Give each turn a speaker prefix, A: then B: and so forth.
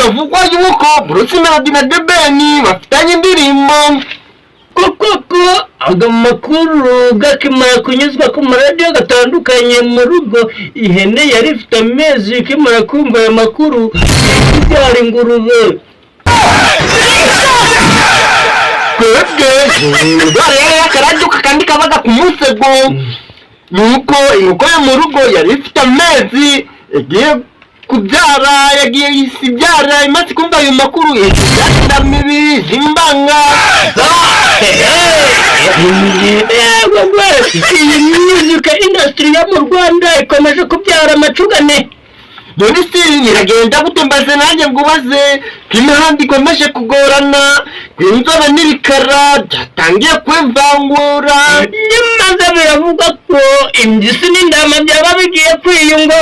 A: Biravugwa yuko Bruce Melody na The Ben bafitanye indirimbo.
B: Koko ko aga makuru gakimara kunyuzwa ku maradiyo gatandukanye mu rugo, ihene yari ifite amezi ikimara kumva aya makuru ibyara ingurube.
A: Twebwe indwara yari y'akaraduka kandi kabaga ku musego, nuko inkoko yo mu rugo yari ifite amezi igiye kubyara, yagiye isi ibyara. Imaze kumva ayo makuru, ibyara mibi zimbanga.
B: Yego rwose, iyi music industry yo mu Rwanda ikomeje kubyara amacugane.
A: None se biragenda gute? Mbaze nanjye ngubaze, ko imihanda ikomeje kugorana, ko inzobe n'ibikara byatangiye kwivangura?
B: Nyamaze biravugwa ko impyisi n'indama byaba bigiye kwiyunga.